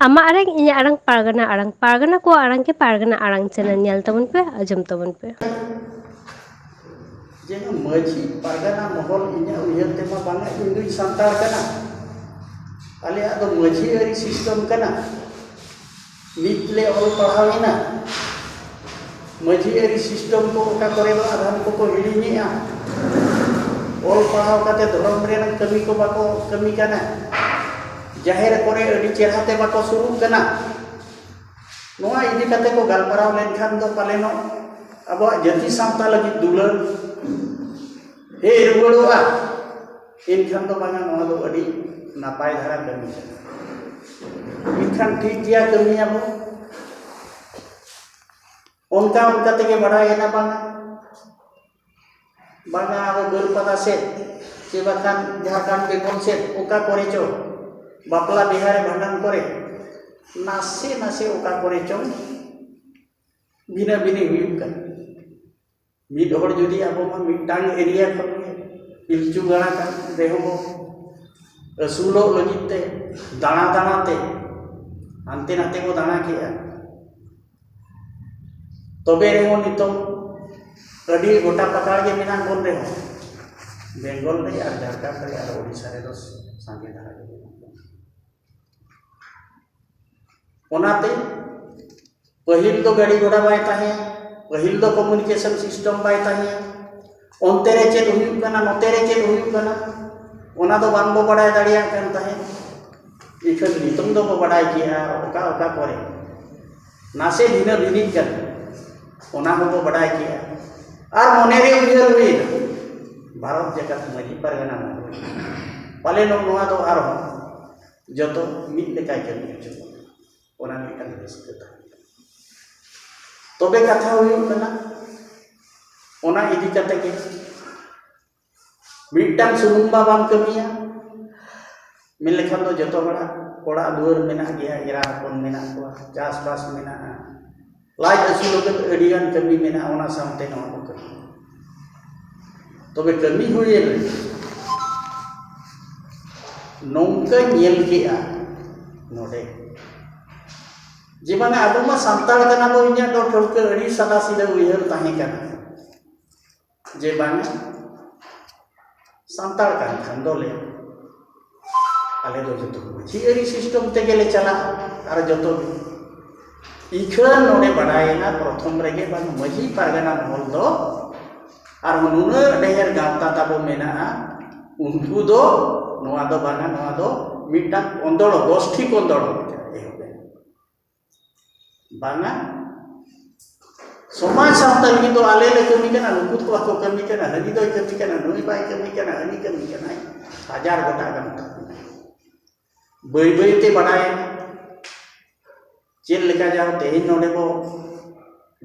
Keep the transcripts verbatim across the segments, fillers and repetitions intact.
ᱟᱢᱟᱜ ᱟᱲᱟᱝ, ᱤᱧᱟᱹᱜ ᱟᱲᱟᱝ, ᱯᱟᱨᱜᱟᱱᱟ ᱟᱲᱟᱝ, ᱯᱟᱨᱜᱟᱱᱟ ᱠᱚᱣᱟᱜ ᱟᱲᱟᱝ ᱠᱤ ᱯᱟᱨᱜᱟᱱᱟ ᱟᱲᱟᱝ ᱪᱮᱱᱮᱞ ᱧᱮᱞ ᱛᱟᱵᱚᱱ ᱯᱮ, ᱟᱸᱡᱚᱢ ᱛᱟᱵᱚᱱ ᱯᱮ᱾ ᱡᱮ ᱢᱟᱹᱡᱷᱤ ᱯᱟᱨᱜᱟᱱᱟ ᱢᱚᱦᱚᱞ ᱤᱧᱟᱹᱜ ᱩᱭᱦᱟᱹᱨ ᱛᱮᱢᱟ ᱵᱟᱝᱟ, ᱤᱧ ᱫᱩᱧ ᱥᱟᱱᱛᱟᱲ ᱠᱟᱱᱟ, ᱟᱞᱮᱭᱟᱜ ᱫᱚ ᱢᱟᱹᱡᱷᱤ ᱟᱹᱨᱤ ᱥᱤᱥᱴᱮᱢ ᱠᱟᱱᱟ, ᱱᱤᱛ ᱞᱮ ᱚᱞ ᱯᱟᱲᱦᱟᱣ ᱮᱱᱟ, ᱢᱟᱹᱡᱷᱤ ᱟᱹᱨᱤ ᱥᱤᱥᱴᱮᱢ ᱠᱚ ᱚᱠᱟ ᱠᱚᱨᱮ ᱫᱚ ᱟᱫᱷᱟᱱ ᱠᱚᱠᱚ ᱦᱤᱲᱤᱧᱮᱜᱼᱟ, ᱚᱞ ᱯᱟᱲᱦᱟᱣ ᱠᱟᱛᱮ ᱫᱷᱚᱨᱚᱢ ᱨᱮᱱᱟᱜ ᱠᱟᱹᱢᱤ ᱠᱚ ᱵᱟᱠᱚ ᱠᱟᱹᱢᱤ ᱠᱟᱱᱟ, ᱡᱟᱦᱮᱨ ᱠᱚᱨᱮ ᱟᱹᱰᱤ ᱪᱮᱦᱨᱟ ᱛᱮ ᱵᱟᱠᱚ ᱥᱩᱨᱩᱜ ᱠᱟᱱᱟ᱾ ᱱᱚᱣᱟ ᱤᱫᱤ ᱠᱟᱛᱮ ᱠᱚ ᱜᱟᱞᱢᱟᱨᱟᱣ ᱞᱮᱱᱠᱷᱟᱱ ᱫᱚ ᱯᱟᱞᱮᱱᱚᱜ ᱟᱵᱚᱣᱟᱜ ᱡᱟᱹᱛᱤ ᱥᱟᱶᱛᱟ ᱞᱟᱹᱜᱤᱫ ᱫᱩᱞᱟᱹᱲ ᱦᱮᱡ ᱨᱩᱣᱟᱹᱲᱚᱜᱼᱟ᱾ ᱮᱱᱠᱷᱟᱱ ᱫᱚ ᱵᱟᱝᱟ, ᱱᱚᱣᱟ ᱫᱚ ᱟᱹᱰᱤ ᱱᱟᱯᱟᱭ ᱫᱷᱟᱨᱟ ᱠᱟᱹᱢᱤ ᱠᱟᱱᱟ᱾ ᱢᱮᱱᱠᱷᱟᱱ ᱴᱷᱤᱠ ᱜᱮᱭᱟ, ᱠᱟᱹᱢᱤᱭᱟᱵᱚ᱾ ᱚᱱᱠᱟ ᱚᱱᱠᱟ ᱛᱮᱜᱮ ᱵᱟᱲᱟᱭᱮᱱᱟ ᱵᱟᱝᱟ, ᱵᱟᱝᱟ ᱟᱵᱚ ᱵᱟᱹᱨᱯᱟᱫᱟ ᱥᱮᱫ ᱪᱮ ᱵᱟᱠᱷᱟᱱ ᱡᱷᱟᱲᱠᱷᱚᱸᱰ ᱵᱮᱝᱜᱚᱞ ᱥᱮᱫ ᱚᱠᱟ ᱠᱚᱨᱮ ᱪᱚ ᱵᱟᱯᱞᱟ ᱵᱤᱦᱟᱹ ᱨᱮ ᱵᱷᱟᱸᱰᱟᱱ ᱠᱚᱨᱮ ᱱᱟᱥᱮ ᱱᱟᱥᱮ ᱚᱠᱟ ᱠᱚᱨᱮ ᱪᱚᱝ ᱵᱷᱤᱱᱟᱹ ᱵᱷᱤᱱᱤ ᱦᱩᱭᱩᱜ ᱠᱟᱱᱟ᱾ ᱢᱤᱫ ᱦᱚᱲ ᱡᱩᱫᱤ ᱟᱵᱚ ᱢᱟ ᱢᱤᱫᱴᱟᱝ ᱮᱨᱤᱭᱟ ᱠᱷᱚᱱ ᱜᱮ ᱯᱤᱞᱪᱩ ᱜᱟᱲᱟ ᱠᱟᱱ ᱨᱮᱦᱚᱸ ᱵᱚ ᱟᱹᱥᱩᱞᱚᱜ ᱞᱟᱹᱜᱤᱫ ᱛᱮ ᱫᱟᱬᱟ ᱫᱟᱬᱟ ᱛᱮ ᱦᱟᱱᱛᱮ ᱱᱟᱛᱮ ᱵᱚ ᱫᱟᱬᱟ ᱠᱮᱜᱼᱟ᱾ ᱛᱚᱵᱮ ᱨᱮᱦᱚᱸ ᱱᱤᱛᱚᱝ ᱟᱹᱰᱤ ᱜᱚᱴᱟ ᱯᱟᱠᱟᱲ ᱜᱮ ᱢᱮᱱᱟᱜ ᱵᱚᱱ ᱨᱮᱦᱚᱸ ᱵᱮᱝᱜᱚᱞ ᱨᱮ ᱟᱨ ᱡᱷᱟᱲᱠᱷᱚᱸᱰ ᱨᱮ ᱟᱨ ᱳᱰᱤᱥᱟ ᱨᱮᱫᱚ ᱥᱟᱸᱜᱮ ᱫᱷᱟᱨᱟ ᱜᱮ ᱢᱮᱱᱟᱜ ᱵᱚᱱᱟ᱾ ᱚᱱᱟᱛᱮ ᱯᱟᱹᱦᱤᱞ ᱫᱚ ᱜᱟᱹᱰᱤ ᱜᱷᱚᱲᱟ ᱵᱟᱭ ᱛᱟᱦᱮᱸ, ᱯᱟᱹᱦᱤᱞ ᱫᱚ ᱠᱚᱢᱤᱭᱩᱱᱤᱠᱮᱥᱚᱱ ᱥᱤᱥᱴᱮᱢ ᱵᱟᱭ ᱛᱟᱦᱮᱸ, ᱚᱱᱛᱮ ᱨᱮ ᱪᱮᱫ ᱦᱩᱭᱩᱜ ᱠᱟᱱᱟ, ᱱᱚᱛᱮ ᱨᱮ ᱪᱮᱫ ᱦᱩᱭᱩᱜ ᱠᱟᱱᱟ, ᱚᱱᱟ ᱫᱚ ᱵᱟᱝ ᱵᱚ ᱵᱟᱲᱟᱭ ᱫᱟᱲᱮᱭᱟᱜ ᱠᱟᱱ ᱛᱟᱦᱮᱸᱫ᱾ ᱤᱠᱷᱟᱹᱱ ᱱᱤᱛᱚᱝ ᱫᱚᱵᱚ ᱵᱟᱲᱟᱭ ᱠᱮᱜᱼᱟ ᱚᱠᱟ ᱚᱠᱟ ᱠᱚᱨᱮ ᱱᱟᱥᱮ ᱵᱷᱤᱱᱟᱹ ᱵᱷᱤᱱᱤᱜ ᱠᱟᱱᱟ, ᱚᱱᱟ ᱦᱚᱸᱵᱚ ᱵᱟᱰᱟᱭ ᱠᱮᱜᱼᱟ᱾ ᱟᱨ ᱢᱚᱱᱮᱨᱮ ᱩᱭᱦᱟᱹᱨ ᱦᱩᱭᱱᱟ, ᱵᱷᱟᱨᱚᱛ ᱡᱟᱠᱟᱛ ᱢᱟᱹᱡᱷᱤ ᱯᱟᱨᱜᱟᱱᱟ ᱢᱚᱦᱚᱞ ᱯᱟᱞᱮ ᱱᱚᱜ ᱱᱚᱣᱟ ᱫᱚ ᱟᱨᱦᱚᱸ ᱡᱚᱛᱚ ᱢᱤᱫ ᱞᱮᱠᱟᱭ ᱠᱟᱹᱢᱤ ᱦᱚᱪᱚ ᱵᱚᱱᱟ᱾ ᱚᱱᱟ ᱢᱤᱫᱴᱟᱝ ᱨᱟᱹᱥᱠᱟᱹ ᱛᱟᱦᱮᱸ ᱠᱟᱱᱟ᱾ ᱛᱚᱵᱮ ᱠᱟᱛᱷᱟ ᱦᱩᱭᱩᱜ ᱠᱟᱱᱟ, ᱚᱱᱟ ᱤᱫᱤ ᱠᱟᱛᱮ ᱜᱮ ᱢᱤᱫᱴᱟᱝ ᱥᱩᱢᱩᱝ ᱢᱟ ᱵᱟᱢ ᱠᱟᱹᱢᱤᱭᱟ, ᱢᱮᱱ ᱞᱮᱠᱷᱟᱱ ᱫᱚ ᱡᱚᱛᱚ ᱦᱚᱲᱟᱜ ᱚᱲᱟᱜ ᱫᱩᱣᱟᱹᱨ ᱢᱮᱱᱟᱜ ᱜᱮᱭᱟ, ᱮᱨᱟ ᱦᱚᱯᱚᱱ ᱢᱮᱱᱟᱜ ᱠᱚᱣᱟ, ᱪᱟᱥᱵᱟᱥ ᱢᱮᱱᱟᱜᱼᱟ, ᱞᱟᱡ ᱟᱹᱥᱩᱞ ᱞᱟᱹᱜᱤᱫ ᱟᱹᱰᱤᱜᱟᱱ ᱠᱟᱹᱢᱤ ᱢᱮᱱᱟᱜᱼᱟ, ᱚᱱᱟ ᱥᱟᱶᱛᱮ ᱱᱚᱣᱟ ᱠᱚ ᱠᱟᱹᱢᱤ᱾ ᱛᱚᱵᱮ ᱠᱟᱹᱢᱤ ᱦᱩᱭᱮᱱ ᱨᱮ ᱱᱚᱝᱠᱟᱧ ᱧᱮᱞ ᱠᱮᱜᱼᱟ, ᱱᱚᱰᱮ ᱡᱮ ᱵᱟᱝᱟ, ᱟᱵᱚ ᱢᱟ ᱥᱟᱱᱛᱟᱲ ᱠᱟᱱᱟ ᱵᱚ, ᱤᱧᱟᱹᱜ ᱫᱚ ᱴᱷᱟᱹᱣᱠᱟᱹ ᱟᱹᱰᱤ ᱥᱟᱫᱟ ᱥᱤᱫᱟᱹ ᱩᱭᱦᱟᱹᱨ ᱛᱟᱦᱮᱸ ᱠᱟᱱᱟ ᱡᱮ ᱵᱟᱝᱟ, ᱥᱟᱱᱛᱟᱲ ᱠᱟᱱ ᱠᱷᱟᱱ ᱫᱚᱞᱮ ᱟᱞᱮ ᱫᱚ ᱡᱚᱛᱚ ᱢᱟᱹᱡᱷᱤ ᱟᱹᱨᱤ system ᱛᱮᱜᱮ ᱞᱮ ᱪᱟᱞᱟᱜᱼᱟ᱾ ᱟᱨ ᱡᱚᱛᱚ ᱜᱮ ᱤᱠᱷᱟᱹᱱ ᱱᱚᱰᱮ ᱵᱟᱰᱟᱭᱮᱱᱟ ᱯᱨᱚᱛᱷᱚᱢ ᱨᱮᱜᱮ ᱵᱟᱝ, ᱢᱟᱹᱡᱷᱤ ᱯᱟᱨᱜᱟᱱᱟ ᱢᱚᱦᱚᱞ ᱫᱚ ᱟᱨ ᱱᱩᱱᱟᱹᱜ ᱰᱷᱮᱨ ᱜᱟᱶᱛᱟ ᱛᱟᱵᱚ ᱢᱮᱱᱟᱜᱼᱟ, ᱩᱱᱠᱩ ᱫᱚ ᱱᱚᱣᱟ ᱫᱚ ᱵᱟᱝᱟ, ᱱᱚᱣᱟ ᱫᱚ ᱢᱤᱫᱴᱟᱝ ᱠᱚᱸᱫᱚᱲ, ᱜᱳᱥᱴᱷᱤ ᱠᱚᱸᱫᱚᱲ ᱮᱦᱚᱵ ᱮᱱᱟ᱾ ᱵᱟᱝᱟ, ᱥᱚᱢᱟᱡᱽ ᱥᱟᱶᱛᱟ ᱞᱟᱹᱜᱤᱫ ᱫᱚ ᱟᱞᱮ ᱞᱮ ᱠᱟᱹᱢᱤ ᱠᱟᱱᱟ, ᱱᱩᱠᱩ ᱫᱚ ᱵᱟᱠᱚ ᱠᱟᱹᱢᱤ ᱠᱟᱱᱟ, ᱦᱟᱹᱱᱤ ᱫᱚᱭ ᱠᱟᱹᱢᱤ ᱠᱟᱱᱟ, ᱱᱩᱭ ᱵᱟᱭ ᱠᱟᱹᱢᱤ ᱠᱟᱱᱟ, ᱦᱟᱹᱱᱤ ᱠᱟᱹᱢᱤ ᱠᱟᱱᱟᱭ, ᱦᱟᱡᱟᱨ ᱜᱚᱴᱟᱝ ᱜᱟᱶᱛᱟ ᱢᱮᱱᱟᱜᱼᱟ᱾ ᱵᱟᱹᱭ ᱵᱟᱹᱭ ᱛᱮ ᱵᱟᱰᱟᱭᱮᱱᱟ᱾ ᱪᱮᱫ ᱞᱮᱠᱟ ᱡᱟᱦᱟᱸ ᱛᱮᱦᱮᱧ ᱱᱚᱰᱮ ᱵᱚ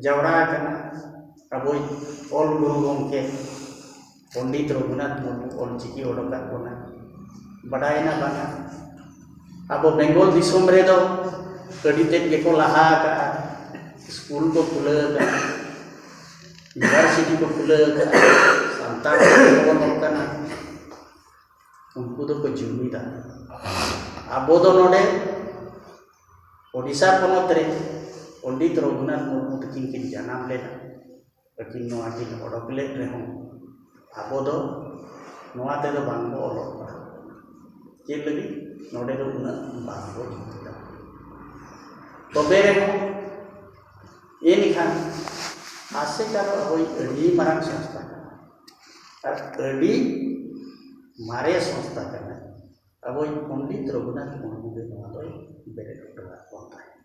ᱡᱟᱣᱨᱟ ᱟᱠᱟᱱᱟ, ᱟᱵᱚᱭᱤᱡ ᱚᱞ ᱜᱩᱨᱩ ᱜᱚᱢᱠᱮ ᱯᱚᱱᱰᱤᱛ ᱨᱚᱜᱷᱩᱱᱟᱛᱷ ᱢᱩᱨᱢᱩ ᱚᱞ ᱪᱤᱠᱤ ᱚᱰᱚᱠᱟᱫ ᱵᱚᱱᱟ᱾ ᱵᱟᱰᱟᱭᱮᱱᱟ ᱵᱟᱝᱟ, ᱟᱵᱚ ᱵᱮᱝᱜᱚᱞ ᱫᱤᱥᱚᱢ ᱨᱮᱫᱚ ᱟᱹᱰᱤ ᱛᱮᱫ ᱜᱮᱠᱚ ᱞᱟᱦᱟ ᱟᱠᱟᱫᱼᱟ᱾ ᱥᱠᱩᱞ ᱠᱚ ᱠᱷᱩᱞᱟᱹᱣ ᱟᱠᱟᱫᱼᱟ, ᱤᱭᱩᱱᱤᱵᱷᱟᱨᱥᱤᱴᱤ ᱠᱚ ᱠᱷᱩᱞᱟᱹᱣ ᱟᱠᱟᱫᱼᱟ, ᱥᱟᱱᱛᱟᱲ ᱠᱚ ᱚᱞᱚᱜ ᱠᱟᱱᱟ᱾ ᱩᱱᱠᱩ ᱫᱚᱠᱚ ᱡᱩᱢᱤᱫᱟ᱾ ᱟᱵᱚ ᱫᱚ ᱱᱚᱰᱮ ᱳᱰᱤᱥᱟ ᱯᱚᱱᱚᱛ ᱨᱮ ᱯᱚᱱᱰᱤᱛ ᱨᱚᱜᱷᱩᱱᱟᱛᱷ ᱢᱩᱨᱢᱩ ᱛᱟᱹᱠᱤᱱ ᱠᱤᱱ ᱡᱟᱱᱟᱢ ᱞᱮᱱᱟ, ᱟᱹᱠᱤᱱ ᱱᱚᱣᱟ ᱠᱤᱱ ᱚᱰᱚᱠ ᱞᱮᱫ ᱨᱮᱦᱚᱸ ᱟᱵᱚ ᱫᱚ ᱱᱚᱣᱟ ᱛᱮᱫᱚ ᱵᱟᱝ ᱵᱚ ᱚᱞᱚᱜ ᱯᱟᱲᱦᱟᱜ ᱠᱟᱱᱟ᱾ ᱪᱮᱫ ᱞᱟᱹᱜᱤᱫ? ᱱᱚᱰᱮ ᱫᱚ ᱩᱱᱟᱹᱜ ᱵᱟᱝ ᱵᱚ ᱡᱩᱢᱤᱫᱟ᱾ ᱛᱚᱵᱮ ᱨᱮᱦᱚᱸ ᱮᱱᱠᱷᱟᱱ ᱟᱥᱮᱠᱟ ᱫᱚ ᱟᱵᱚᱭᱤᱡ ᱟᱹᱰᱤ ᱢᱟᱨᱟᱝ ᱥᱚᱝᱥᱛᱷᱟ ᱠᱟᱱᱟ ᱟᱨ ᱟᱹᱰᱤ ᱢᱟᱨᱮ ᱥᱚᱝᱥᱛᱷᱟ ᱠᱟᱱᱟ᱾ ᱟᱵᱚᱭᱤᱡ ᱯᱚᱱᱰᱤᱛ ᱨᱚᱜᱷᱩᱱᱟᱛᱷ ᱢᱩᱨᱢᱩ ᱜᱮ ᱱᱚᱣᱟ ᱫᱚᱭ ᱵᱮᱨᱮᱫ ᱦᱚᱴᱚ ᱟᱠᱟᱫ ᱵᱚᱱ ᱛᱟᱦᱮᱸᱫ᱾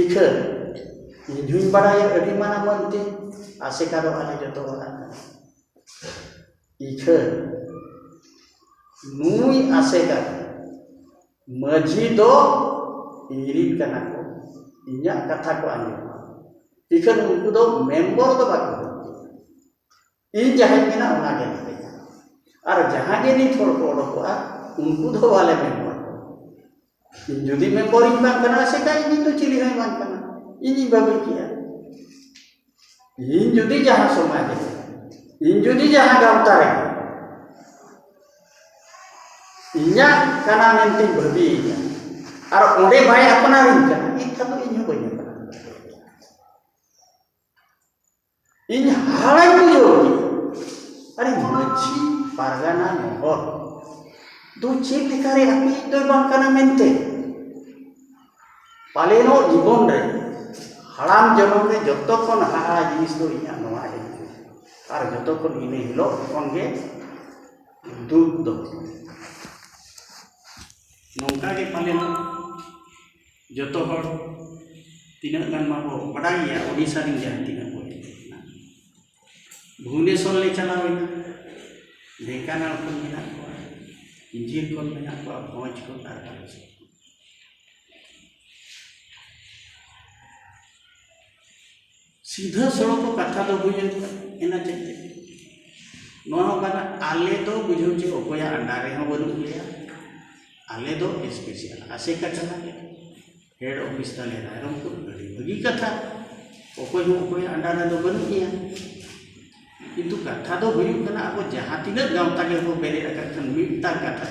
ᱤᱠᱷᱟᱹᱱ ᱤᱧ ᱦᱚᱧ ᱵᱟᱲᱟᱭᱟ ᱟᱹᱰᱤ ᱢᱟᱱᱟ ᱢᱟᱹᱱᱛᱮ ᱟᱥᱮᱠᱟ ᱫᱚ ᱟᱞᱮ ᱡᱚᱛᱚ ᱦᱚᱲᱟᱜ ᱠᱟᱱᱟ᱾ ᱤᱠᱷᱟᱹᱱ ᱱᱩᱭ ᱟᱥᱮᱠᱟ ᱢᱟᱹᱡᱷᱤ ᱫᱚ ᱤᱧᱨᱤᱱ ᱠᱟᱱᱟ ᱠᱚ, ᱤᱧᱟᱹᱜ ᱠᱟᱛᱷᱟ ᱠᱚ ᱟᱸᱡᱚᱢᱟ᱾ ᱤᱠᱷᱟᱹᱱ ᱩᱱᱠᱩ ᱫᱚ ᱢᱮᱢᱵᱚᱨ ᱫᱚ ᱵᱟᱠᱚ ᱦᱩᱭᱩᱜᱼᱟ᱾ ᱤᱧ ᱡᱟᱦᱟᱸᱧ ᱢᱮᱱᱟ ᱚᱱᱟᱜᱮ ᱢᱤᱛᱟᱹᱧᱟ᱾ ᱟᱨ ᱡᱟᱦᱟᱸ ᱜᱮ ᱱᱤᱛ ᱦᱚᱲ ᱠᱚ ᱚᱰᱚᱠᱚᱜᱼᱟ, ᱩᱱᱠᱩ ᱫᱚ ᱵᱟᱞᱮ ᱢᱮᱢᱵᱚᱨ ᱠᱚᱣᱟ᱾ ᱤᱧ ᱡᱩᱫᱤ ᱢᱮᱢᱵᱚᱨᱤᱧ ᱵᱟᱝ ᱠᱟᱱᱟ ᱟᱥᱮᱠᱟ, ᱤᱧ ᱫᱚ ᱪᱤᱞᱤ ᱦᱚᱸᱭ ᱵᱟᱝ ᱠᱟᱱᱟ᱾ ᱤᱧᱤᱧ ᱵᱟᱹᱜᱤ ᱠᱮᱜᱼᱟ᱾ ᱤᱧ ᱡᱩᱫᱤ ᱡᱟᱦᱟᱸ ᱥᱚᱢᱟᱡᱽ ᱨᱮ, ᱤᱧ ᱡᱩᱫᱤ ᱡᱟᱦᱟᱸ ᱜᱟᱶᱛᱟ ᱨᱮ ᱤᱧᱟᱹᱜ ᱠᱟᱱᱟ ᱢᱮᱱᱛᱮᱧ ᱵᱷᱟᱹᱵᱤᱭᱮᱫᱟ, ᱟᱨ ᱚᱸᱰᱮ ᱵᱟᱭ ᱟᱯᱱᱟᱨᱤᱧ ᱠᱟᱱᱟ, ᱮᱱᱠᱷᱟᱱ ᱫᱚ ᱤᱧ ᱦᱚᱸ ᱵᱟᱹᱧ ᱟᱯᱱᱟᱨ ᱫᱟᱲᱮᱭᱟᱜᱼᱟ᱾ ᱤᱧ ᱦᱟᱦᱟᱲᱟᱧ ᱵᱩᱡᱷᱟᱹᱣ ᱠᱮᱫᱟ᱾ ᱟᱨᱮ, ᱢᱟᱹᱡᱷᱤ ᱯᱟᱨᱜᱟᱱᱟ ᱢᱚᱦᱚᱞ ᱫᱚ ᱪᱮᱫ ᱞᱮᱠᱟᱨᱮ ᱟᱯᱮᱭᱤᱡ ᱫᱚᱭ ᱵᱟᱝ ᱠᱟᱱᱟ ᱢᱮᱱᱛᱮ? ᱯᱟᱞᱮᱱᱚᱜ ᱡᱤᱵᱚᱱ ᱨᱮ, ᱦᱟᱲᱟᱢ ᱡᱚᱱᱚᱢ ᱨᱮ ᱡᱚᱛᱚ ᱠᱷᱚᱱ ᱦᱟᱦᱟᱲᱟ ᱡᱤᱱᱤᱥ ᱫᱚ ᱤᱧᱟᱹᱜ ᱱᱚᱣᱟ ᱦᱮᱡ ᱮᱱᱟ᱾ ᱟᱨ ᱡᱚᱛᱚ ᱠᱷᱚᱱ ᱤᱱᱟᱹ ᱦᱤᱞᱳᱜ ᱠᱷᱚᱱ ᱜᱮ ᱫᱩᱠ ᱫᱚ᱾ ᱱᱚᱝᱠᱟ ᱜᱮ ᱯᱟᱞᱮᱱᱚᱜ ᱡᱚᱛᱚ ᱦᱚᱲ ᱛᱤᱱᱟᱹᱜ ᱜᱟᱱ ᱢᱟᱵᱚ ᱵᱟᱰᱟᱭ ᱜᱮᱭᱟ, ᱳᱰᱤᱥᱟ ᱨᱮᱱ ᱡᱟᱦᱟᱸ ᱛᱤᱱᱟᱹᱜ ᱵᱚ ᱦᱮᱡ ᱟᱠᱟᱱᱟ, ᱵᱷᱩᱵᱽᱱᱮᱥᱚᱨ ᱞᱮ ᱪᱟᱞᱟᱣ ᱮᱱᱟ, ᱰᱷᱮᱝᱠᱟᱱᱟᱞ ᱠᱷᱚᱱ ᱢᱮᱱᱟᱜ ᱠᱚᱣᱟ, ᱤᱧᱡᱤᱨ ᱠᱷᱚᱱ ᱢᱮᱱᱟᱜ ᱠᱚᱣᱟ, ᱵᱷᱚᱸᱡᱽ ᱠᱷᱚᱱ ᱟᱨ ᱵᱟᱞᱮᱥᱚᱨ ᱠᱷᱚᱱ᱾ ᱥᱤᱫᱷᱟᱹ ᱥᱚᱲᱚᱠ ᱠᱟᱛᱷᱟ ᱫᱚ ᱦᱩᱭ ᱮᱱᱟ ᱪᱮᱫ? ᱱᱚᱣᱟ ᱦᱚᱸ ᱠᱟᱱᱟ, ᱟᱞᱮ ᱫᱚ ᱵᱩᱡᱷᱟᱹᱣ ᱪᱮᱫ ᱚᱠᱚᱭᱟᱜ under ᱨᱮᱦᱚᱸ ᱵᱟᱹᱱᱩᱜ ᱞᱮᱭᱟ, ᱟᱞᱮ ᱫᱚ special ᱟᱥᱮᱠᱟ ᱠᱟᱱᱟ ᱞᱮ, head office ᱛᱟᱞᱮ ᱨᱟᱭᱨᱚᱝᱯᱩᱨ, ᱟᱹᱰᱤ ᱵᱷᱟᱹᱜᱤ ᱠᱟᱛᱷᱟ, ᱚᱠᱚᱭ ᱦᱚᱸ ᱚᱠᱚᱭᱟᱜ under ᱨᱮᱫᱚ ᱵᱟᱹᱱᱩᱜ ᱞᱮᱭᱟ᱾ ᱠᱤᱱᱛᱩ ᱠᱟᱛᱷᱟ ᱫᱚ ᱦᱩᱭᱩᱜ ᱠᱟᱱᱟ, ᱟᱵᱚ ᱡᱟᱦᱟᱸ ᱛᱤᱱᱟᱹᱜ ᱜᱟᱶᱛᱟ ᱜᱮᱵᱚ ᱵᱮᱨᱮᱫ ᱟᱠᱟᱫ ᱠᱷᱟᱱ, ᱢᱤᱫᱴᱟᱝ ᱠᱟᱛᱷᱟ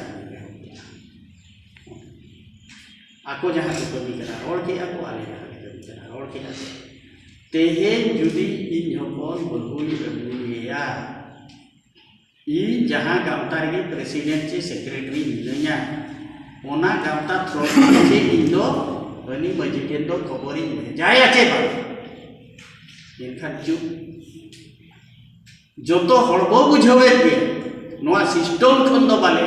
ᱟᱠᱚ ᱡᱟᱦᱟᱸ ᱠᱚ ᱠᱟᱹᱢᱤ ᱠᱟᱱᱟ, ᱨᱚᱲ ᱠᱮᱜᱼᱟ ᱠᱚ, ᱟᱞᱮ ᱡᱟᱦᱟᱸ ᱞᱮ ᱠᱟᱹᱢᱤ ᱠᱟᱱᱟ, ᱨᱚᱲ ᱠᱮᱜᱼᱟ ᱠᱚ᱾ ᱛᱮᱦᱮᱧ ᱡᱩᱫᱤ ᱤᱧ ᱦᱚᱯᱚᱱ ᱵᱟᱹᱦᱩᱧ ᱟᱹᱜᱩᱭᱮᱭᱟ, ᱤᱧ ᱡᱟᱦᱟᱸ ᱜᱟᱶᱛᱟ ᱨᱮᱜᱮ president ᱪᱮ secretary ᱢᱤᱱᱟᱹᱧᱟ, ᱚᱱᱟ ᱜᱟᱶᱛᱟ through ᱛᱮ ᱤᱧ ᱫᱚ ᱦᱟᱹᱱᱤ ᱢᱟᱹᱡᱷᱤ ᱴᱷᱮᱱ ᱫᱚ ᱠᱷᱚᱵᱚᱨᱤᱧ ᱵᱷᱮᱡᱟᱭᱟ ᱪᱮ ᱵᱟᱝ? ᱮᱱᱠᱷᱟᱱ ᱪᱩᱯ᱾ ᱡᱚᱛᱚ ᱦᱚᱲ ᱵᱚ ᱵᱩᱡᱷᱟᱹᱣᱮᱫ ᱜᱮ, ᱱᱚᱣᱟ system ᱠᱷᱚᱱ ᱫᱚ ᱵᱟᱞᱮ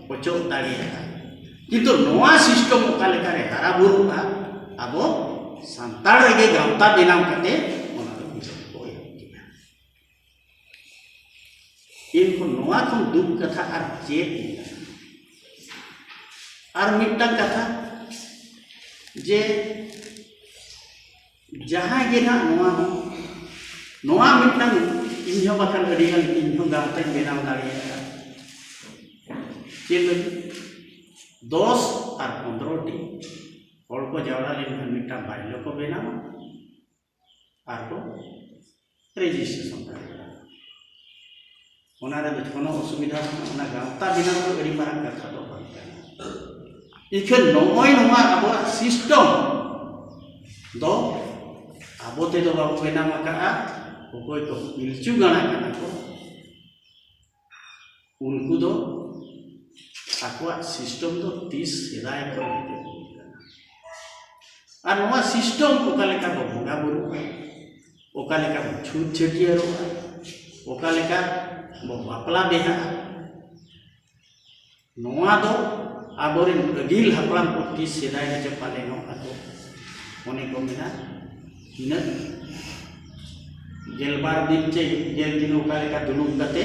ᱚᱪᱚᱜ ᱫᱟᱲᱮᱭᱟᱜᱼᱟ᱾ ᱠᱤᱱᱛᱩ ᱱᱚᱣᱟ system ᱚᱠᱟ ᱞᱮᱠᱟᱨᱮ ᱦᱟᱨᱟ ᱵᱩᱨᱩᱜᱼᱟ, ᱟᱵᱚ ᱥᱟᱱᱛᱟᱲ ᱨᱮᱜᱮ ᱜᱟᱶᱛᱟ ᱵᱮᱱᱟᱣ ᱠᱟᱛᱮ ᱚᱱᱟ ᱫᱚ ᱵᱩᱡᱷᱟᱹᱣ ᱠᱚ ᱮᱦᱚᱵ ᱠᱮᱫᱟ᱾ ᱮᱱᱠᱷᱟᱱ ᱱᱚᱣᱟ ᱠᱷᱚᱱ ᱫᱩᱠ ᱠᱟᱛᱷᱟ ᱟᱨ ᱪᱮᱫ ᱢᱮᱱᱟᱜᱼᱟ? ᱟᱨ ᱢᱤᱫᱴᱟᱝ ᱠᱟᱛᱷᱟ, ᱡᱮ ᱡᱟᱦᱟᱸᱭ ᱜᱮ ᱱᱟᱜ ᱱᱚᱣᱟ ᱦᱚᱸ, ᱱᱚᱣᱟ ᱢᱤᱫᱴᱟᱝ ᱤᱧ ᱦᱚᱸ ᱵᱟᱠᱷᱟᱱ ᱟᱹᱰᱤ ᱜᱟᱱ ᱤᱧ ᱦᱚᱸ ᱜᱟᱶᱛᱟᱧ ᱵᱮᱱᱟᱣ ᱫᱟᱲᱮᱭᱟᱜᱼᱟ᱾ ᱪᱮᱫ ᱞᱟᱹᱜᱤᱫ? ᱫᱚᱥ ᱟᱨ ᱯᱚᱱᱫᱽᱨᱚ ᱴᱤ ᱦᱚᱲ ᱠᱚ ᱡᱟᱣᱨᱟ ᱞᱮᱱᱠᱷᱟᱱ ᱢᱤᱫᱴᱟᱝ ᱵᱟᱭᱞᱚ ᱠᱚ ᱵᱮᱱᱟᱣᱟ ᱟᱨ ᱠᱚ registration ᱫᱟᱲᱮᱭᱟᱜᱼᱟ᱾ ᱚᱱᱟ ᱨᱮᱫᱚ ᱠᱳᱱᱳ ᱚᱥᱩᱵᱤᱫᱷᱟ ᱵᱟᱹᱱᱩᱜᱼᱟ᱾ ᱚᱱᱟ ᱜᱟᱶᱛᱟ ᱵᱮᱱᱟᱣ ᱫᱚ ᱟᱹᱰᱤ ᱢᱟᱨᱟᱝ ᱠᱟᱛᱷᱟ ᱫᱚ ᱵᱟᱝ ᱠᱟᱱᱟ᱾ ᱤᱠᱷᱟᱹᱱ ᱱᱚᱜᱼᱚᱭ ᱱᱚᱣᱟ ᱟᱵᱚᱣᱟᱜ system ᱫᱚ ᱟᱵᱚ ᱛᱮᱫᱚ ᱵᱟᱵᱚ ᱵᱮᱱᱟᱣ ᱟᱠᱟᱫᱼᱟ᱾ ᱚᱠᱚᱭ ᱠᱚ ᱯᱤᱞᱪᱩ ᱜᱟᱬᱟ ᱠᱟᱱᱟ ᱠᱚ, ᱩᱱᱠᱩ ᱫᱚ ᱟᱠᱚᱣᱟᱜ system ᱫᱚ ᱛᱤᱥ ᱥᱮᱫᱟᱭ ᱠᱷᱚᱱ ᱦᱮᱡ ᱟᱹᱜᱩ ᱟᱠᱟᱱᱟ᱾ ᱟᱨ ᱱᱚᱣᱟ system ᱚᱠᱟ ᱞᱮᱠᱟ ᱵᱚ ᱵᱚᱸᱜᱟ ᱵᱩᱨᱩᱜᱼᱟ, ᱚᱠᱟ ᱞᱮᱠᱟ ᱵᱚ ᱪᱷᱩᱛ ᱪᱷᱟᱹᱴᱭᱟᱹᱨᱚᱜᱼᱟ, ᱚᱠᱟ ᱞᱮᱠᱟ ᱵᱚ ᱵᱟᱯᱞᱟ ᱵᱤᱦᱟᱜᱼᱟ, ᱱᱚᱣᱟ ᱫᱚ ᱟᱵᱚᱨᱮᱱ ᱟᱹᱜᱤᱞ ᱦᱟᱯᱲᱟᱢ ᱠᱚ ᱛᱤᱥ ᱥᱮᱫᱟᱭ ᱨᱮᱪᱚ ᱯᱟᱞᱮᱱᱚᱜ ᱟᱠᱚ, ᱚᱱᱮ ᱠᱚ ᱢᱮᱱᱟ, ᱛᱤᱱᱟᱹᱜ ᱜᱮᱞᱵᱟᱨ ᱫᱤᱱ ᱪᱮ ᱜᱮᱞ ᱫᱤᱱ ᱚᱠᱟ ᱞᱮᱠᱟ ᱫᱩᱲᱩᱵ ᱠᱟᱛᱮ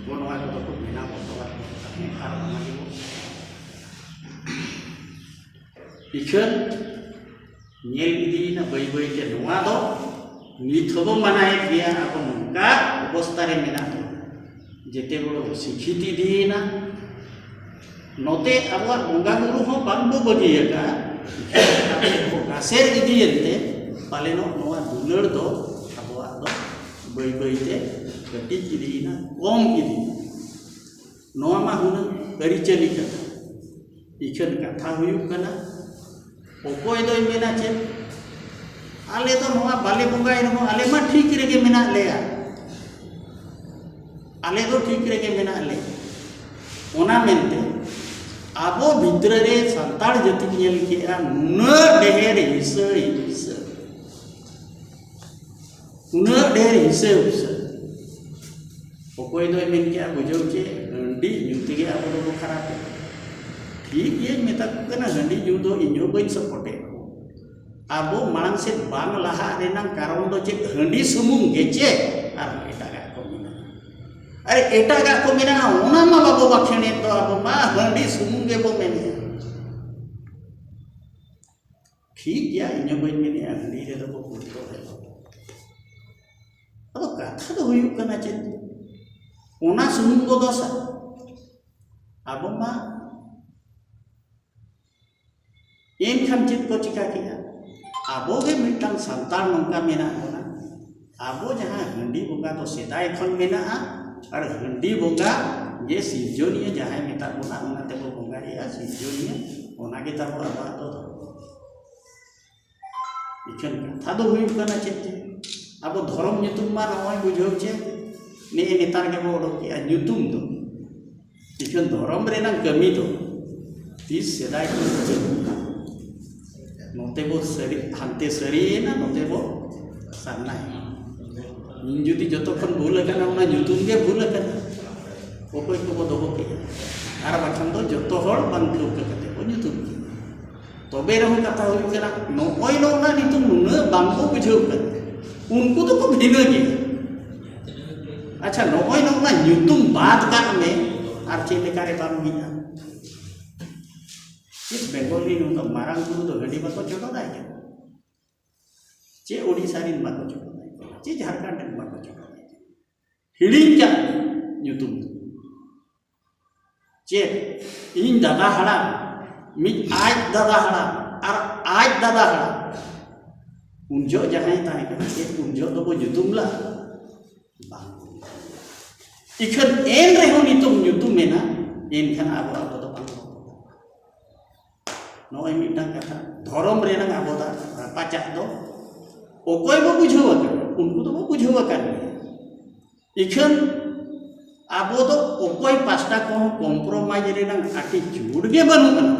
ᱵᱚ ᱱᱚᱣᱟ ᱠᱚᱫᱚ ᱠᱚ ᱵᱮᱱᱟᱣ ᱵᱚᱛᱚᱨᱟᱜ ᱠᱚ ᱛᱟᱦᱮᱸᱫ᱾ ᱟᱨ ᱚᱱᱟ ᱜᱮᱵᱚ ᱤᱠᱷᱟᱹᱱ ᱧᱮᱞ ᱤᱫᱤᱭᱮᱱᱟ ᱵᱟᱹᱭ ᱵᱟᱹᱭ ᱛᱮ᱾ ᱱᱚᱣᱟ ᱫᱚ ᱱᱤᱛ ᱦᱚᱸᱵᱚ ᱢᱟᱱᱟᱣᱮᱫ ᱜᱮᱭᱟ᱾ ᱟᱵᱚ ᱱᱚᱝᱠᱟ ᱚᱵᱚᱥᱛᱟ ᱨᱮ ᱢᱮᱱᱟᱜ ᱵᱚᱱᱟ, ᱡᱮᱛᱮ ᱵᱚᱲᱚ ᱥᱤᱠᱷᱤᱛ ᱤᱫᱤᱭᱮᱱᱟ, ᱱᱚᱛᱮ ᱟᱵᱚᱣᱟᱜ ᱵᱚᱸᱜᱟ ᱵᱩᱨᱩ ᱦᱚᱸ ᱵᱟᱝ ᱵᱚ ᱵᱟᱹᱜᱤᱭᱟᱠᱟᱫᱼᱟ, ᱞᱟᱥᱮᱨ ᱤᱫᱤᱭᱮᱱ ᱛᱮ ᱯᱟᱞᱮᱱᱚᱜ ᱱᱚᱣᱟ ᱫᱩᱞᱟᱹᱲ ᱫᱚ ᱟᱵᱚᱣᱟᱜ ᱫᱚ ᱵᱟᱹᱭ ᱵᱟᱹᱭ ᱛᱮ ᱠᱟᱹᱴᱤᱡ ᱤᱫᱤᱭᱮᱱᱟ, ᱠᱚᱢ ᱤᱫᱤᱭᱮᱱᱟ᱾ ᱱᱚᱣᱟ ᱢᱟ ᱦᱩᱱᱟᱹᱝ ᱟᱹᱨᱤᱪᱟᱹᱞᱤ ᱠᱟᱱᱟ᱾ ᱤᱠᱷᱟᱹᱱ ᱠᱟᱛᱷᱟ ᱦᱩᱭᱩᱜ ᱠᱟᱱᱟ, ᱚᱠᱚᱭ ᱫᱚᱭ ᱢᱮᱱᱟ ᱪᱮᱫ, ᱟᱞᱮ ᱫᱚ ᱱᱚᱣᱟ ᱵᱟᱞᱮ ᱵᱚᱸᱜᱟᱭ ᱨᱮᱦᱚᱸ ᱟᱞᱮ ᱢᱟ ᱴᱷᱤᱠ ᱨᱮᱜᱮ ᱢᱮᱱᱟᱜ ᱞᱮᱭᱟ, ᱟᱞᱮ ᱫᱚ ᱴᱷᱤᱠ ᱨᱮᱜᱮ ᱢᱮᱱᱟᱜ ᱞᱮᱭᱟ᱾ ᱚᱱᱟ ᱢᱮᱱᱛᱮ ᱟᱵᱚ ᱵᱷᱤᱛᱨᱤ ᱨᱮ ᱥᱟᱱᱛᱟᱲ ᱡᱟᱹᱛᱤᱧ ᱧᱮᱞ ᱠᱮᱜᱼᱟ, ᱱᱩᱱᱟᱹᱜ ᱰᱷᱮᱨ ᱦᱤᱥᱟᱹ ᱦᱤᱥᱟᱹ, ᱩᱱᱟᱹᱜ ᱰᱷᱮᱨ ᱦᱤᱥᱟᱹ ᱦᱤᱥᱟᱹ᱾ ᱚᱠᱚᱭ ᱫᱚᱭ ᱢᱮᱱ ᱠᱮᱜᱼᱟ, ᱵᱩᱡᱷᱟᱹᱣ ᱪᱮᱫ, ᱦᱟᱺᱰᱤ ᱧᱩ ᱛᱮᱜᱮ ᱟᱵᱚ ᱫᱚᱵᱚ ᱠᱷᱟᱨᱟᱯᱮᱫ᱾ ᱴᱷᱤᱠ ᱜᱮᱭᱟᱧ ᱢᱮᱛᱟ ᱠᱚ ᱠᱟᱱᱟ, ᱦᱟᱺᱰᱤ ᱧᱩ ᱫᱚ ᱤᱧ ᱦᱚᱸ ᱵᱟᱹᱧ ᱥᱟᱯᱳᱨᱴᱮᱫ ᱠᱚᱣᱟ᱾ ᱟᱵᱚ ᱢᱟᱲᱟᱝ ᱥᱮᱫ ᱵᱟᱝ ᱞᱟᱦᱟᱜ ᱨᱮᱱᱟᱜ ᱠᱟᱨᱚᱱ ᱫᱚ ᱪᱮᱫ? ᱦᱟᱺᱰᱤ ᱥᱩᱢᱩᱝ ᱜᱮ ᱪᱮ ᱟᱨᱦᱚᱸ ᱮᱴᱟᱜᱟᱜ ᱠᱚ ᱢᱮᱱᱟᱜᱼᱟ? ᱟᱨᱮ, ᱮᱴᱟᱜᱟᱜ ᱠᱚ ᱢᱮᱱᱟᱜᱼᱟ, ᱚᱱᱟ ᱢᱟ ᱵᱟᱵᱚ ᱵᱟᱠᱷᱮᱬᱮᱫ ᱫᱚ, ᱟᱵᱚ ᱢᱟ ᱦᱟᱺᱰᱤ ᱥᱩᱢᱩᱝ ᱜᱮᱵᱚ ᱢᱮᱱᱮᱫᱼᱟ᱾ ᱴᱷᱤᱠ ᱜᱮᱭᱟ, ᱤᱧ ᱦᱚᱸ ᱵᱟᱹᱧ ᱢᱮᱱᱮᱫᱼᱟ ᱦᱟᱺᱰᱤ ᱨᱮᱫᱚ ᱵᱚ ᱜᱩᱨᱩᱛᱛᱚ ᱮᱢᱟ᱾ ᱟᱫᱚ ᱠᱟᱛᱷᱟ ᱫᱚ ᱦᱩᱭᱩᱜ ᱠᱟᱱᱟ ᱪᱮᱫ, ᱚᱱᱟ ᱥᱩᱢᱩᱝ ᱵᱚ ᱫᱚᱥᱟ? ᱟᱵᱚ ᱢᱟ ᱮᱱᱠᱷᱟᱱ ᱪᱮᱫ ᱠᱚ ᱪᱤᱠᱟ ᱠᱮᱜᱼᱟ? ᱟᱵᱚ ᱜᱮ ᱢᱤᱫᱴᱟᱝ ᱥᱟᱱᱛᱟᱲ ᱱᱚᱝᱠᱟ ᱢᱮᱱᱟᱜ ᱵᱚᱱᱟ, ᱟᱵᱚ ᱡᱟᱦᱟᱸ ᱦᱟᱺᱰᱤ ᱵᱚᱸᱜᱟ ᱫᱚ ᱥᱮᱫᱟᱭ ᱠᱷᱚᱱ ᱢᱮᱱᱟᱜᱼᱟ, ᱟᱨ ᱦᱟᱺᱰᱤ ᱵᱚᱸᱜᱟ ᱡᱮ ᱥᱤᱨᱡᱚᱱᱤᱭᱟᱹ ᱡᱟᱦᱟᱸᱭ ᱢᱮᱛᱟᱜ ᱵᱚᱱᱟ, ᱚᱱᱟ ᱛᱮᱵᱚ ᱵᱚᱸᱜᱟᱭᱮᱜᱼᱟ ᱥᱤᱨᱡᱚᱱᱤᱭᱟᱹ᱾ ᱚᱱᱟ ᱜᱮ ᱛᱟᱵᱚ ᱟᱵᱚᱣᱟᱜ ᱫᱚ ᱫᱷᱚᱨᱚᱢ᱾ ᱤᱠᱷᱟᱹᱱ ᱠᱟᱛᱷᱟ ᱫᱚ ᱦᱩᱭᱩᱜ ᱠᱟᱱᱟ ᱪᱮᱫ ᱪᱮ? ᱟᱵᱚ ᱫᱷᱚᱨᱚᱢ ᱧᱩᱛᱩᱢ ᱢᱟ ᱱᱚᱜᱼᱚᱭ ᱵᱩᱡᱷᱟᱹᱣ ᱪᱮ, ᱱᱮᱜᱼᱮ ᱱᱮᱛᱟᱨ ᱜᱮᱵᱚ ᱚᱰᱚᱠ ᱠᱮᱜᱼᱟ ᱧᱩᱛᱩᱢ ᱫᱚ᱾ ᱤᱠᱷᱟᱹᱱ ᱫᱷᱚᱨᱚᱢ ᱨᱮᱱᱟᱜ ᱠᱟᱹᱢᱤ ᱫᱚ ᱛᱤᱥ ᱥᱮᱫᱟᱭ ᱠᱷᱚᱱ ᱪᱟᱹᱞᱩ ᱠᱟᱱᱟ᱾ ᱱᱚᱛᱮ ᱵᱚ ᱥᱟᱹᱨᱤ, ᱦᱟᱱᱛᱮ ᱥᱟᱹᱨᱤᱭᱮᱱᱟ, ᱱᱚᱛᱮ ᱵᱚ ᱥᱟᱨᱱᱟᱭᱮᱱᱟ᱾ ᱤᱧ ᱡᱩᱫᱤ ᱡᱚᱛᱚ ᱠᱷᱚᱱ ᱵᱷᱩᱞ ᱟᱠᱟᱱᱟ, ᱚᱱᱟ ᱧᱩᱛᱩᱢ ᱜᱮ ᱵᱷᱩᱞ ᱟᱠᱟᱱᱟ, ᱚᱠᱚᱭ ᱠᱚᱵᱚ ᱫᱚᱦᱚ ᱠᱮᱜᱼᱟ᱾ ᱟᱨ ᱵᱟᱠᱷᱟᱱ ᱫᱚ ᱡᱚᱛᱚ ᱦᱚᱲ ᱵᱟᱝ ᱴᱷᱟᱹᱣᱠᱟᱹ ᱠᱟᱛᱮ ᱵᱚ ᱧᱩᱛᱩᱢ ᱠᱮᱜᱼᱟ᱾ ᱛᱚᱵᱮ ᱨᱮᱦᱚᱸ ᱠᱟᱛᱷᱟ ᱦᱩᱭᱩᱜ ᱠᱟᱱᱟ, ᱱᱚᱜᱼᱚᱭ ᱱᱚᱜᱼᱱᱟ ᱱᱤᱛᱚᱜ ᱱᱩᱱᱟᱹᱜ ᱵᱟᱝ ᱠᱚ ᱵᱩᱡᱷᱟᱹᱣ ᱠᱟᱱᱟ, ᱩᱱᱠᱩ ᱫᱚᱠᱚ ᱵᱷᱤᱱᱟᱹ ᱜᱮᱭᱟ᱾ ᱟᱪᱪᱷᱟ, ᱱᱚᱜᱼᱚᱭ ᱱᱚᱜᱼᱱᱟ ᱧᱩᱛᱩᱢ ᱵᱟᱫ ᱠᱟᱜ ᱢᱮ, ᱟᱨ ᱪᱮᱫ ᱞᱮᱠᱟ ᱨᱮ ᱵᱟᱢ ᱢᱤᱫᱼᱟ? ᱪᱮᱫ ᱵᱮᱝᱜᱚᱞ ᱨᱤᱱ ᱱᱚᱝᱠᱟ ᱢᱟᱨᱟᱝ ᱵᱩᱨᱩ ᱫᱚ ᱦᱟᱺᱰᱤ ᱵᱟᱠᱚ ᱪᱚᱰᱚᱨᱟᱭ ᱠᱟᱱᱟ? ᱪᱮᱫ ᱳᱰᱤᱥᱟ ᱨᱤᱱ ᱵᱟᱠᱚ ᱪᱚᱰᱚᱨᱟᱭ ᱠᱟᱱᱟ? ᱪᱮᱫ ᱡᱷᱟᱲᱠᱷᱚᱸᱰ ᱨᱤᱱ ᱵᱟᱠᱚ ᱪᱚᱰᱚᱨᱟᱭ ᱠᱟᱱᱟ? ᱦᱤᱲᱤᱧ ᱠᱟᱜ ᱢᱮ ᱧᱩᱛᱩᱢ ᱫᱚ᱾ ᱪᱮᱫ ᱤᱧ ᱫᱟᱫᱟ ᱦᱟᱲᱟᱢ, ᱢᱤᱫ ᱟᱡ ᱫᱟᱫᱟ ᱦᱟᱲᱟᱢ ᱟᱨ ᱟᱡ ᱫᱟᱫᱟ ᱦᱟᱲᱟᱢ, ᱩᱱ ᱡᱚᱦᱚᱜ ᱡᱟᱦᱟᱸᱭ ᱛᱟᱦᱮᱸ ᱠᱟᱱᱟ, ᱪᱮᱫ ᱩᱱ ᱡᱚᱦᱚᱜ ᱫᱚᱵᱚ ᱧᱩᱛᱩᱢ ᱞᱟᱜᱼᱟ? ᱵᱟᱝ᱾ ᱤᱠᱷᱟᱹᱱ ᱮᱱ ᱨᱮᱦᱚᱸ ᱱᱤᱛᱚᱜ ᱧᱩᱛᱩᱢ ᱢᱮᱱᱟᱜ, ᱮᱱᱠᱷᱟᱱ ᱟᱵᱚ ᱟᱵᱚ ᱫᱚ ᱵᱟᱝ ᱵᱚ ᱵᱚᱫᱚᱞᱟ᱾ ᱱᱚᱜᱼᱚᱭ ᱢᱤᱫᱴᱟᱝ ᱠᱟᱛᱷᱟ, ᱫᱷᱚᱨᱚᱢ ᱨᱮᱱᱟᱜ ᱟᱵᱚ ᱫᱚ ᱨᱟᱯᱟᱪᱟᱜ ᱫᱚ ᱚᱠᱚᱭ ᱵᱚ ᱵᱩᱡᱷᱟᱹᱣ ᱟᱠᱟᱱᱟ? ᱩᱱᱠᱩ ᱫᱚᱵᱚ ᱵᱩᱡᱷᱟᱹᱣ ᱟᱠᱟᱱ ᱜᱮᱭᱟ᱾ ᱤᱠᱷᱟᱹᱱ ᱟᱵᱚ ᱫᱚ ᱚᱠᱚᱭ ᱯᱟᱥᱴᱟ ᱠᱚᱦᱚᱸ compromise ᱨᱮᱱᱟᱜ attitude ᱜᱮ ᱵᱟᱹᱱᱩᱜ ᱟᱱᱟ᱾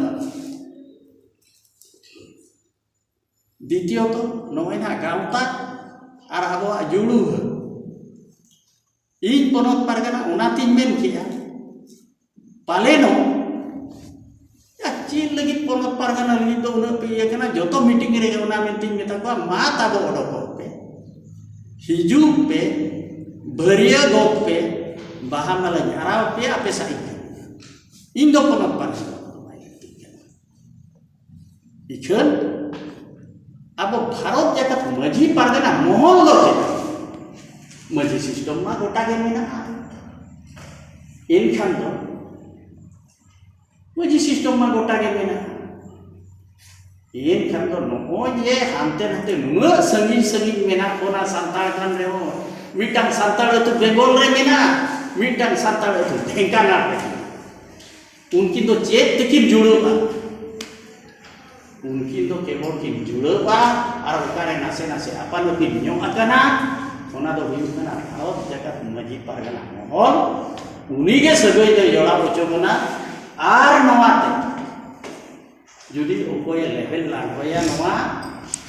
ᱫᱤᱛᱤᱭᱚᱛᱚ, ᱱᱚᱜᱼᱚᱭ ᱱᱟᱦᱟᱜ ᱜᱟᱶᱛᱟ ᱟᱨ ᱟᱵᱚᱣᱟᱜ ᱡᱩᱲᱩ, ᱤᱧ ᱯᱚᱱᱚᱛ ᱯᱟᱨᱜᱟᱱᱟ ᱚᱱᱟᱛᱤᱧ ᱢᱮᱱ ᱠᱮᱜᱼᱟ, ᱯᱟᱞᱮᱱᱚᱜ ᱭᱟ, ᱪᱮᱫ ᱞᱟᱹᱜᱤᱫ ᱯᱚᱱᱚᱛ ᱯᱟᱨᱜᱟᱱᱟ ᱞᱟᱹᱜᱤᱫ ᱫᱚ ᱩᱱᱟᱹᱜ ᱯᱮ ᱤᱭᱟᱹ ᱠᱟᱱᱟ? ᱡᱚᱛᱚ meeting ᱨᱮᱜᱮ ᱚᱱᱟ ᱢᱮᱱᱛᱮᱧ ᱢᱮᱛᱟ ᱠᱚᱣᱟ, ᱢᱟ ᱛᱟᱵᱚ ᱚᱰᱚᱠᱚᱜ ᱯᱮ, ᱦᱤᱡᱩᱜ ᱯᱮ, ᱵᱷᱟᱹᱨᱭᱟᱹᱜᱚᱜ ᱯᱮ, ᱵᱟᱦᱟ ᱢᱟᱞᱟᱧ ᱟᱨᱟᱣ ᱯᱮᱭᱟ, ᱟᱯᱮ ᱥᱟᱹᱨᱤ ᱜᱮ᱾ ᱤᱧ ᱫᱚ ᱯᱚᱱᱚᱛ ᱯᱟᱨᱜᱟᱱᱟ ᱫᱚ ᱵᱟᱭ ᱞᱟᱹᱠᱛᱤᱜ ᱠᱟᱱᱟ᱾ ᱤᱠᱷᱟᱹᱱ ᱟᱵᱚ ᱵᱷᱟᱨᱚᱛ ᱡᱟᱠᱟᱛ ᱢᱟᱹᱡᱷᱤ ᱯᱟᱨᱜᱟᱱᱟ ᱢᱚᱦᱚᱞ ᱫᱚ ᱪᱮᱫ? ᱢᱟᱹᱡᱷᱤ system ᱢᱟ ᱜᱚᱴᱟ ᱜᱮ ᱢᱮᱱᱟᱜᱼᱟ᱾ ᱮᱱᱠᱷᱟᱱ ᱫᱚ ᱢᱟᱹᱡᱷᱤ system ᱢᱟ ᱜᱚᱴᱟ ᱜᱮ ᱢᱮᱱᱟᱜᱼᱟ᱾ ᱮᱱᱠᱷᱟᱱ ᱫᱚ ᱱᱚᱜᱼᱚᱭ ᱡᱮ ᱦᱟᱱᱛᱮ ᱱᱟᱛᱮ ᱱᱩᱱᱟᱹᱜ ᱥᱟᱺᱜᱤᱧ ᱥᱟᱺᱜᱤᱧ ᱢᱮᱱᱟᱜ ᱵᱚᱱᱟ ᱥᱟᱱᱛᱟᱲ ᱠᱟᱱ ᱨᱮᱦᱚᱸ, ᱢᱤᱫᱴᱟᱝ ᱥᱟᱱᱛᱟᱲ ᱟᱹᱛᱩ ᱵᱮᱝᱜᱚᱞ ᱨᱮ ᱢᱮᱱᱟᱜᱼᱟ, ᱢᱤᱫᱴᱟᱝ ᱥᱟᱱᱛᱟᱲ ᱟᱹᱛᱩ ᱰᱷᱮᱝᱠᱟᱱᱟᱞ ᱨᱮ ᱢᱮᱱᱟᱜᱼᱟ᱾ ᱩᱱᱠᱤᱱ ᱫᱚ ᱪᱮᱫ ᱛᱮᱠᱤᱱ ᱡᱩᱲᱟᱹᱜᱼᱟ? ᱩᱱᱠᱤᱱ ᱫᱚ ᱠᱮᱵᱚᱞ ᱠᱤᱱ ᱡᱩᱲᱟᱹᱣᱟ ᱟᱨ ᱚᱠᱟᱨᱮ ᱱᱟᱥᱮ ᱱᱟᱥᱮ ᱟᱯᱟᱱ ᱟᱹᱯᱤᱱ ᱧᱚᱜ ᱟᱠᱟᱱᱟ, ᱚᱱᱟ ᱫᱚ ᱦᱩᱭᱩᱜ ᱠᱟᱱᱟ ᱵᱷᱟᱨᱚᱛ ᱡᱟᱠᱟᱛ ᱢᱟᱹᱡᱷᱤ ᱯᱟᱨᱜᱟᱱᱟ ᱢᱚᱦᱚᱞ᱾ ᱩᱱᱤᱜᱮ ᱥᱟᱹᱜᱟᱹᱭ ᱫᱚᱭ ᱡᱚᱲᱟᱣ ᱦᱚᱪᱚ ᱵᱚᱱᱟ᱾ ᱟᱨ ᱱᱚᱣᱟ ᱛᱮ ᱡᱩᱫᱤ ᱚᱠᱚᱭᱮ ᱞᱮᱵᱮᱞ ᱞᱟᱸᱜᱚᱭᱟ ᱱᱚᱣᱟ,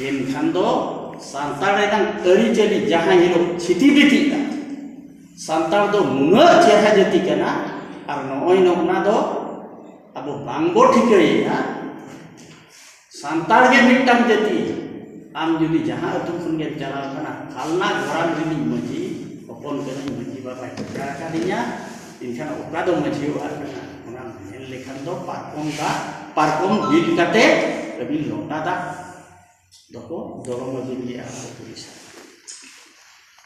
ᱮᱱᱠᱷᱟᱱ ᱫᱚ ᱥᱟᱱᱛᱟᱲ ᱨᱮᱱᱟᱜ ᱟᱹᱨᱤᱪᱟᱹᱞᱤ ᱡᱟᱦᱟᱸ ᱦᱤᱞᱳᱜ ᱪᱷᱤᱛᱤ ᱵᱤᱛᱤᱜᱼᱟ, ᱥᱟᱱᱛᱟᱲ ᱫᱚ ᱱᱩᱱᱟᱹᱜ ᱪᱮᱦᱨᱟ ᱡᱟᱹᱛᱤ ᱠᱟᱱᱟ, ᱟᱨ ᱱᱚᱜᱼᱚᱭ ᱱᱚᱜᱼᱱᱟ ᱫᱚ ᱟᱵᱚ ᱵᱟᱝᱵᱚ ᱴᱷᱤᱠᱟᱹᱭᱮᱫᱼᱟ᱾ ᱥᱟᱱᱛᱟᱲ ᱜᱮ ᱢᱤᱫᱴᱟᱝ ᱡᱟᱹᱛᱤ᱾ ᱟᱢ ᱡᱩᱫᱤ ᱡᱟᱦᱟᱸ ᱟᱹᱛᱩ ᱠᱷᱚᱱ ᱜᱮᱢ ᱪᱟᱞᱟᱣ ᱠᱟᱱᱟ, ᱯᱷᱟᱞᱱᱟ ᱜᱚᱲᱟᱢ ᱨᱤᱱᱤᱡ ᱢᱟᱹᱡᱷᱤ ᱦᱚᱯᱚᱱ ᱠᱟᱹᱱᱟᱹᱧ, ᱢᱟᱹᱡᱷᱤ ᱵᱟᱵᱟᱭ ᱴᱷᱤᱠᱟᱹ ᱟᱠᱟᱫᱤᱧᱟ, ᱮᱱᱠᱷᱟᱱ ᱚᱠᱟ ᱫᱚ ᱢᱟᱹᱡᱷᱤ ᱚᱲᱟᱜ ᱠᱟᱱᱟ? ᱚᱱᱟ ᱢᱮᱱ ᱞᱮᱠᱷᱟᱱ ᱫᱚ ᱯᱟᱨᱠᱚᱢ ᱫᱟᱜ, ᱯᱟᱨᱠᱚᱢ ᱵᱤᱞ ᱠᱟᱛᱮ ᱟᱹᱵᱤᱱ ᱞᱚᱴᱟ ᱫᱟᱜ ᱫᱚᱠᱚ ᱫᱚᱨᱚ ᱢᱟᱹᱡᱷᱤ ᱜᱮᱭᱟ ᱟᱨ ᱠᱚ ᱯᱩᱞᱤᱥᱟ᱾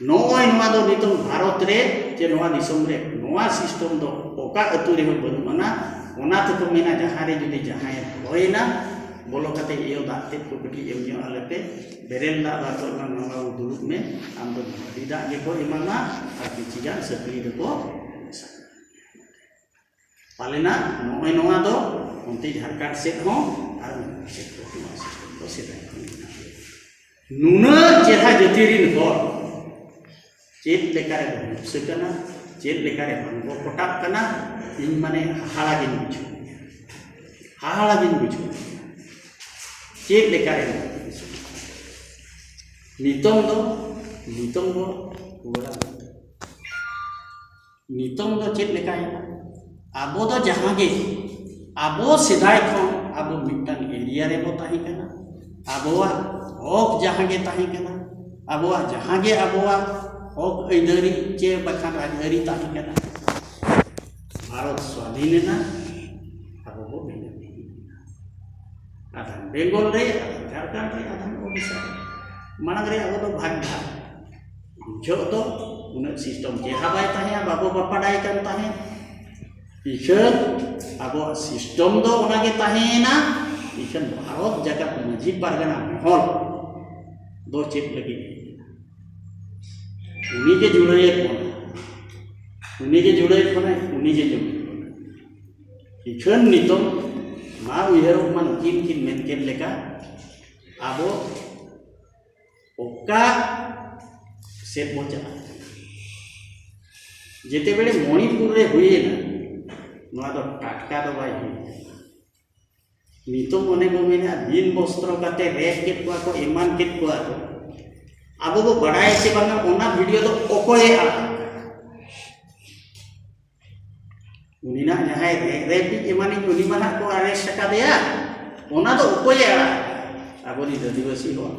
ᱱᱚᱜᱼᱚᱭ ᱱᱚᱣᱟ ᱫᱚ ᱱᱤᱛᱚᱝ ᱵᱷᱟᱨᱚᱛ ᱨᱮ ᱪᱮ ᱱᱚᱣᱟ ᱫᱤᱥᱚᱢ ᱨᱮ ᱱᱚᱣᱟ ᱥᱤᱥᱴᱚᱢ ᱫᱚ ᱚᱠᱟ ᱟᱹᱛᱩ ᱨᱮᱦᱚᱸ ᱵᱟᱹᱱᱩᱜ ᱟᱱᱟ᱾ ᱚᱱᱟ ᱛᱮᱠᱚ ᱢᱮᱱᱟ, ᱡᱟᱦᱟᱸ ᱨᱮ ᱡᱩᱫᱤ ᱡᱟᱦᱟᱸᱭᱮ ᱵᱚᱞᱚᱭᱮᱱᱟ, ᱵᱚᱞᱚ ᱠᱟᱛᱮ ᱤᱭᱟᱹ ᱫᱟᱜ ᱛᱮᱫ ᱠᱚ ᱠᱟᱹᱴᱤᱡ ᱮᱢ ᱧᱚᱜ ᱟᱞᱮ ᱯᱮ, ᱵᱮᱨᱮᱞ ᱫᱟᱜ ᱵᱟᱠᱚ ᱮᱢᱟ, ᱱᱚᱣᱟ ᱫᱩᱲᱩᱵ ᱢᱮ, ᱟᱢ ᱫᱚ ᱢᱟᱹᱰᱤ ᱫᱟᱜ ᱜᱮᱠᱚ ᱮᱢᱟᱢᱟ ᱟᱨ ᱠᱤᱪᱷᱤ ᱜᱟᱱ ᱥᱟᱹᱠᱲᱤ ᱫᱚᱠᱚ ᱢᱮᱥᱟ᱾ ᱯᱟᱞᱮᱱᱟ ᱱᱚᱜᱼᱚᱭ ᱱᱚᱣᱟ ᱫᱚ ᱚᱱᱛᱮ ᱡᱷᱟᱲᱠᱷᱚᱸᱰ ᱥᱮᱫ ᱦᱚᱸ ᱟᱨ ᱢᱮᱱᱟᱜ ᱥᱮᱫ ᱠᱚ ᱱᱚᱣᱟ ᱥᱤᱥᱴᱚᱢ ᱫᱚ ᱥᱮᱫᱟᱭ ᱠᱷᱚᱱ ᱢᱮᱱᱟᱜ ᱜᱮᱭᱟ᱾ ᱱᱩᱱᱟᱹᱜ ᱪᱮᱦᱨᱟ ᱡᱟᱹᱛᱤ ᱨᱤᱱ ᱦᱚᱲ ᱪᱮᱫ ᱞᱮᱠᱟᱨᱮ ᱵᱚ ᱦᱤᱝᱥᱟᱹ ᱠᱟᱱᱟ, ᱪᱮᱫ ᱞᱮᱠᱟᱨᱮ ᱵᱟᱝ ᱵᱚ ᱯᱚᱴᱟᱜ ᱠᱟᱱᱟ, ᱤᱧ ᱢᱟᱱᱮ ᱦᱟᱦᱟᱲᱟ ᱜᱤᱧ ᱵᱩᱡᱷᱟᱹᱣ ᱠᱮᱫᱟ᱾ ᱦᱟᱦᱟᱲᱟ ᱜᱤᱧ ᱵᱩᱡᱷᱟᱹᱣ ᱠᱮᱫᱟ᱾ ᱪᱮᱫ ᱞᱮᱠᱟᱨᱮ ᱱᱤᱛᱚᱝ ᱫᱚ, ᱱᱤᱛᱚᱝ ᱫᱚ ᱨᱩᱣᱟᱹᱲᱟ᱾ ᱱᱤᱛᱚᱝ ᱫᱚ ᱪᱮᱫ ᱞᱮᱠᱟᱭᱮᱱᱟ? ᱟᱵᱚ ᱫᱚ ᱡᱟᱦᱟᱸ ᱜᱮ, ᱟᱵᱚ ᱥᱮᱫᱟᱭ ᱠᱷᱚᱱ ᱟᱵᱚ ᱢᱤᱫᱴᱟᱝ ᱮᱨᱤᱭᱟ ᱨᱮᱵᱚ ᱛᱟᱦᱮᱸ ᱠᱟᱱᱟ, ᱟᱵᱚᱣᱟᱜ ᱦᱚᱠ ᱡᱟᱦᱟᱸ ᱜᱮ ᱛᱟᱦᱮᱸ ᱠᱟᱱᱟ, ᱟᱵᱚᱣᱟᱜ ᱡᱟᱦᱟᱸ ᱜᱮ ᱟᱵᱚᱣᱟᱜ ᱦᱚᱠ ᱟᱹᱭᱫᱟᱹᱨᱤ ᱪᱮ ᱵᱟᱠᱷᱟᱱ ᱨᱟᱡᱽᱟᱹᱨᱤ ᱛᱟᱦᱮᱸ ᱠᱟᱱᱟ, ᱵᱷᱟᱨᱚᱛ ᱥᱣᱟᱫᱷᱤᱱ ᱮᱱᱟ, ᱟᱵᱚ ᱵᱚ ᱵᱷᱤᱱᱟᱹ ᱵᱷᱤᱱᱟᱹ ᱮᱱᱟ᱾ ᱟᱫᱷᱟᱱ ᱵᱮᱝᱜᱚᱞ ᱨᱮ, ᱟᱫᱷᱟᱱ ᱡᱷᱟᱲᱠᱷᱚᱸᱰ ᱨᱮ, ᱟᱫᱷᱟᱱ ᱳᱰᱤᱥᱟ ᱨᱮ᱾ ᱢᱟᱲᱟᱝ ᱨᱮ ᱟᱵᱚ ᱫᱚ ᱵᱷᱟᱜᱽ ᱵᱷᱟᱜᱽ᱾ ᱩᱱ ᱡᱚᱦᱚᱜ ᱫᱚ ᱩᱱᱟᱹᱜ ᱥᱤᱥᱴᱚᱢ ᱪᱮᱦᱨᱟ ᱵᱟᱭ ᱛᱟᱦᱮᱸᱜᱼᱟ, ᱵᱟᱵᱚ ᱵᱟᱯᱟᱰᱟᱭ ᱠᱟᱱ ᱛᱟᱦᱮᱸᱫ᱾ ᱤᱠᱷᱟᱹᱱ ᱟᱵᱚᱣᱟᱜ ᱥᱤᱥᱴᱚᱢ ᱫᱚ ᱚᱱᱟᱜᱮ ᱛᱟᱦᱮᱸᱭᱮᱱᱟ᱾ ᱤᱠᱷᱟᱹᱱ ᱵᱷᱟᱨᱚᱛ ᱡᱟᱠᱟᱛ ᱢᱟᱹᱡᱷᱤ ᱯᱟᱨᱜᱟᱱᱟ ᱢᱚᱦᱚᱞ ᱫᱚ ᱪᱮᱫ ᱞᱟᱹᱜᱤᱫ? ᱩᱱᱤᱜᱮ ᱡᱩᱲᱟᱹᱭᱮᱫ ᱵᱚᱱᱟ, ᱩᱱᱤᱜᱮ ᱡᱩᱲᱟᱹᱭᱮᱫ ᱵᱚᱱᱟᱭ, ᱩᱱᱤᱜᱮ ᱡᱩᱲᱟᱹᱭᱮᱫ ᱵᱚᱱᱟᱭ᱾ ᱤᱠᱷᱟᱹᱱ ᱱᱤᱛᱚᱝ ᱢᱟ ᱩᱭᱦᱟᱹᱨᱚᱜ ᱢᱟ, ᱱᱩᱠᱤᱱ ᱠᱤᱱ ᱢᱮᱱ ᱠᱮᱫ ᱞᱮᱠᱟ, ᱟᱵᱚ ᱚᱠᱟ ᱥᱮᱫ ᱵᱚ ᱪᱟᱞᱟᱜ ᱠᱟᱱᱟ? ᱡᱮᱛᱮ ᱵᱮᱲᱮ ᱢᱚᱬᱤᱯᱩᱨ ᱨᱮ ᱦᱩᱭᱮᱱᱟ, ᱱᱚᱣᱟ ᱫᱚ ᱴᱟᱴᱠᱟ ᱫᱚ ᱵᱟᱭ ᱦᱩᱭ ᱠᱟᱱᱟ᱾ ᱱᱤᱛᱚᱝ ᱚᱱᱮ ᱵᱚ ᱢᱮᱱᱟ, ᱵᱤᱱ ᱵᱚᱥᱛᱨᱚ ᱠᱟᱛᱮ ᱨᱮᱯ ᱠᱮᱫ ᱠᱚᱣᱟ ᱠᱚ, ᱮᱢᱟᱱ ᱠᱮᱫ ᱠᱚᱣᱟ ᱠᱚ᱾ ᱟᱵᱚ ᱵᱚ ᱵᱟᱲᱟᱭᱟ ᱥᱮ ᱵᱟᱝᱟ, ᱚᱱᱟ ᱵᱷᱤᱰᱤᱭᱳ ᱫᱚ ᱚᱠᱚᱭᱮ ᱟᱲᱟᱜ ᱟᱠᱟᱫᱟ? ᱩᱱᱤ ᱱᱟᱜ ᱡᱟᱦᱟᱸᱭ ᱨᱮ-, ᱨᱮᱯᱤᱡ ᱮᱢᱟᱱᱤᱡ, ᱩᱱᱤ ᱢᱟ ᱱᱟᱜ ᱠᱚ ᱟᱨᱮᱥᱴ ᱟᱠᱟᱫᱮᱭᱟ᱾ ᱚᱱᱟ ᱫᱚ ᱚᱠᱚᱭᱮ ᱟᱲᱟᱜ ᱟᱠᱟᱫᱟ? ᱟᱵᱚᱨᱤᱡ ᱟᱹᱫᱤᱵᱟᱹᱥᱤ ᱦᱚᱲ᱾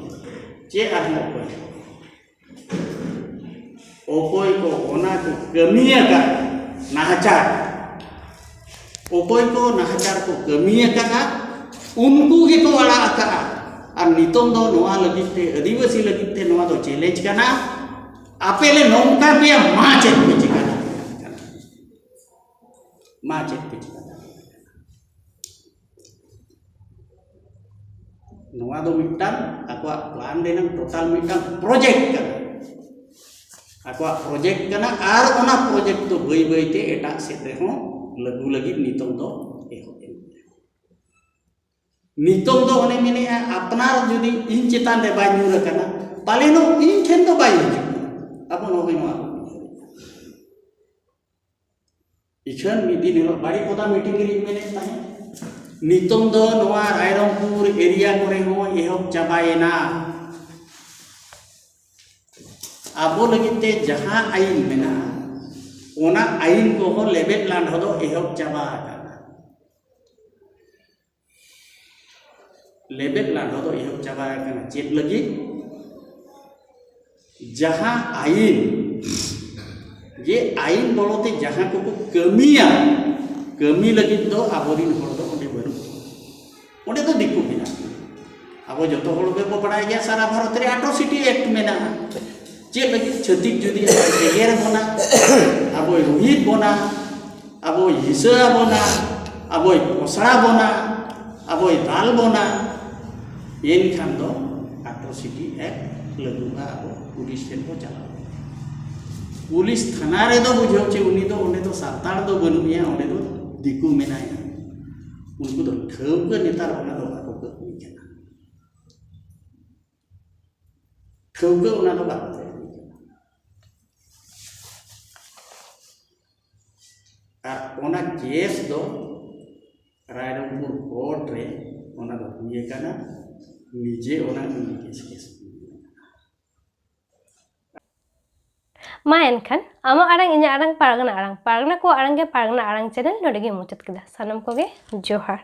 ᱪᱮᱫ ᱟᱨᱦᱚᱸ ᱚᱠᱚᱭ? ᱚᱠᱚᱭ ᱠᱚ ᱚᱱᱟ ᱠᱚ ᱠᱟᱹᱢᱤ ᱟᱠᱟᱫ, ᱱᱟᱦᱟᱪᱟᱨ, ᱚᱠᱚᱭ ᱠᱚ ᱱᱟᱦᱟᱪᱟᱨ ᱠᱚ ᱠᱟᱹᱢᱤ ᱟᱠᱟᱫᱼᱟ, ᱩᱱᱠᱩ ᱜᱮᱠᱚ ᱟᱲᱟᱜ ᱟᱠᱟᱫᱼᱟ᱾ ᱟᱨ ᱱᱤᱛᱚᱝ ᱫᱚ ᱱᱚᱣᱟ ᱞᱟᱹᱜᱤᱫ ᱛᱮ, ᱟᱹᱫᱤᱵᱟᱹᱥᱤ ᱞᱟᱹᱜᱤᱫ ᱛᱮ ᱱᱚᱣᱟ ᱫᱚ ᱪᱮᱞᱮᱧᱡᱽ ᱠᱟᱱᱟ᱾ ᱟᱯᱮ ᱞᱮ ᱱᱚᱝᱠᱟ ᱯᱮᱭᱟ, ᱢᱟ ᱪᱮᱫ ᱯᱮ ᱪᱤᱠᱟᱹ ᱫᱟᱲᱮᱭᱟᱜ ᱠᱟᱱᱟ? ᱢᱟ ᱪᱮᱫ ᱯᱮ ᱪᱤᱠᱟᱹ ᱫᱟᱲᱮᱭᱟᱜ ᱠᱟᱱᱟ? ᱱᱚᱣᱟ ᱫᱚ ᱢᱤᱫᱴᱟᱝ ᱟᱠᱚᱣᱟᱜ ᱯᱞᱟᱱ ᱨᱮᱱᱟᱜ ᱴᱳᱴᱟᱞ ᱢᱤᱫᱴᱟᱝ ᱯᱨᱚᱡᱮᱠᱴ ᱠᱟᱱᱟ, ᱟᱠᱚᱣᱟᱜ ᱯᱨᱚᱡᱮᱠᱴ ᱠᱟᱱᱟ᱾ ᱟᱨ ᱚᱱᱟ ᱯᱨᱚᱡᱮᱠᱴ ᱫᱚ ᱵᱟᱹᱭ ᱵᱟᱹᱭ ᱛᱮ ᱮᱴᱟᱜ ᱥᱮᱫ ᱨᱮᱦᱚᱸ ᱞᱟᱹᱜᱩ ᱞᱟᱹᱜᱤᱫ ᱱᱤᱛᱚᱝ ᱫᱚ ᱮᱦᱚᱵ ᱮᱱ ᱜᱮᱭᱟ᱾ ᱱᱤᱛᱚᱝ ᱫᱚ ᱚᱱᱮ ᱢᱮᱱᱮᱜᱼᱟ, ᱟᱯᱱᱟᱨ ᱡᱩᱫᱤ ᱤᱧ ᱪᱮᱛᱟᱱ ᱨᱮ ᱵᱟᱭ ᱧᱩᱨ ᱟᱠᱟᱱᱟ, ᱯᱟᱞᱮᱱᱚᱜ ᱤᱧ ᱴᱷᱮᱱ ᱫᱚ ᱵᱟᱭ ᱦᱤᱡᱩᱜᱼᱟ᱾ ᱟᱵᱚ ᱱᱚᱜᱼᱚᱭ ᱱᱚᱣᱟ ᱵᱚᱱ ᱩᱭᱦᱟᱹᱨᱮᱜᱼᱟ᱾ ᱤᱠᱷᱟᱹᱱ ᱢᱤᱫ ᱫᱤᱱ ᱦᱤᱞᱳᱜ ᱵᱟᱲᱤᱯᱚᱫᱟ ᱢᱤᱴᱤᱝ ᱨᱮᱧ ᱢᱮᱱᱮᱫ ᱛᱟᱦᱮᱸᱫ, ᱱᱤᱛᱚᱝ ᱫᱚ ᱱᱚᱣᱟ ᱨᱟᱭᱨᱚᱝᱯᱩᱨ ᱮᱨᱤᱭᱟ ᱠᱚᱨᱮ ᱦᱚᱸ ᱮᱦᱚᱵ ᱪᱟᱵᱟᱭᱮᱱᱟ᱾ ᱟᱵᱚ ᱞᱟᱹᱜᱤᱫ ᱛᱮ ᱡᱟᱦᱟᱸ ᱟᱹᱭᱤᱱ ᱢᱮᱱᱟᱜᱼᱟ, ᱚᱱᱟ ᱟᱹᱭᱤᱱ ᱠᱚᱦᱚᱸ ᱞᱮᱵᱮᱫ ᱞᱟᱸᱰᱷᱚ ᱫᱚ ᱮᱦᱚᱵ ᱪᱟᱵᱟ ᱟᱠᱟᱱᱟ᱾ ᱞᱮᱵᱮᱫ ᱞᱟᱸᱰᱷᱚ ᱫᱚ ᱮᱦᱚᱵ ᱪᱟᱵᱟ ᱟᱠᱟᱱᱟ᱾ ᱪᱮᱫ ᱞᱟᱹᱜᱤᱫ? ᱡᱟᱦᱟᱸ ᱟᱹᱭᱤᱱ, ᱡᱮ ᱟᱹᱭᱤᱱ ᱵᱚᱞᱚᱛᱮ ᱡᱟᱦᱟᱸ ᱠᱚᱠᱚ ᱠᱟᱹᱢᱤᱭᱟ, ᱠᱟᱹᱢᱤ ᱞᱟᱹᱜᱤᱫ ᱫᱚ ᱟᱵᱚᱨᱤᱱ ᱦᱚᱲ ᱫᱚ ᱚᱸᱰᱮ ᱵᱟᱹᱱᱩᱜ ᱠᱚᱣᱟ᱾ ᱚᱸᱰᱮ ᱫᱚ ᱫᱤᱠᱩ ᱢᱮᱱᱟᱜ ᱠᱚᱣᱟ᱾ ᱟᱵᱚ ᱡᱚᱛᱚ ᱦᱚᱲ ᱜᱮᱵᱚ ᱵᱟᱲᱟᱭ ᱜᱮᱭᱟ, ᱥᱟᱨᱟ ᱵᱷᱟᱨᱚᱛ ᱨᱮ ᱟᱴᱨᱚᱥᱤᱴᱤ ᱮᱠᱴ ᱢᱮᱱᱟᱜᱼᱟ᱾ ᱪᱮᱫ ᱞᱟᱹᱜᱤᱫ? ᱪᱷᱟᱹᱛᱤᱠ ᱡᱩᱫᱤ ᱟᱵᱚᱭ ᱮᱜᱮᱨ ᱵᱚᱱᱟ, ᱟᱵᱚᱭ ᱨᱩᱦᱤᱫ ᱵᱚᱱᱟ, ᱟᱵᱚᱭ ᱦᱤᱸᱥᱟᱹ ᱟᱵᱚᱱᱟ, ᱟᱵᱚᱭ ᱯᱚᱥᱲᱟ ᱵᱚᱱᱟ, ᱟᱵᱚᱭ ᱫᱟᱞ ᱵᱚᱱᱟ, ᱮᱱᱠᱷᱟᱱ ᱫᱚ ᱟᱴᱨᱚᱥᱤᱴᱤ ᱮᱠᱴ ᱞᱟᱹᱜᱩᱜᱼᱟ᱾ ᱟᱵᱚ ᱯᱩᱞᱤᱥ ᱴᱷᱮᱱ ᱵᱚ ᱪᱟᱞᱟᱜᱼᱟ᱾ ᱯᱩᱞᱤᱥ ᱛᱷᱟᱱᱟ ᱨᱮᱫᱚ ᱵᱩᱡᱷᱟᱹᱣ ᱪᱮ, ᱩᱱᱤ ᱫᱚ, ᱚᱸᱰᱮ ᱫᱚ ᱥᱟᱱᱛᱟᱲ ᱫᱚ ᱵᱟᱹᱱᱩᱜ ᱮᱭᱟ, ᱚᱸᱰᱮ ᱫᱚ ᱫᱤᱠᱩ ᱢᱮᱱᱟᱭᱟ᱾ ᱩᱱᱠᱩ ᱫᱚ ᱴᱷᱟᱹᱣᱠᱟᱹ ᱱᱮᱛᱟᱨ ᱚᱱᱟ ᱫᱚ ᱵᱟᱠᱚ ᱠᱟᱹᱢᱤ ᱠᱟᱱᱟ᱾ ᱴᱷᱟᱹᱣᱠᱟᱹ ᱚᱱᱟ ᱫᱚ ᱵᱟᱠᱚ ᱠᱟᱹᱢᱤ ᱠᱟᱱᱟ᱾ ᱟᱨ ᱚᱱᱟ ᱠᱮᱥ ᱫᱚ ᱨᱟᱭᱨᱚᱝᱯᱩᱨ ᱠᱳᱨᱴ ᱨᱮ ᱚᱱᱟ ᱫᱚ ᱦᱩᱭ ᱟᱠᱟᱱᱟ, ᱱᱤᱡᱮ ᱚᱱᱟ ᱱᱤᱡᱮ ᱠᱮᱥ ᱠᱮᱥ ᱦᱩᱭ ᱟᱠᱟᱱᱟ᱾ ᱢᱟ ᱮᱱᱠᱷᱟᱱ ᱟᱢᱟᱜ ᱟᱲᱟᱝ ᱤᱧᱟᱹᱜ ᱟᱲᱟᱝ ᱯᱟᱨᱜᱟᱱᱟ ᱟᱲᱟᱝ ᱯᱟᱨᱜᱟᱱᱟ ᱠᱚᱣᱟᱜ ᱟᱲᱟᱝ ᱜᱮ ᱯᱟᱨᱜᱟᱱᱟ ᱟᱲᱟᱝ ᱪᱮᱱᱮᱞ ᱱᱚᱰᱮ ᱜᱮ ᱢᱩᱪᱟᱹᱫ ᱠᱮᱫᱟ᱾ ᱥᱟᱱᱟᱢ ᱠᱚᱜᱮ ᱡᱚᱦᱟᱨ᱾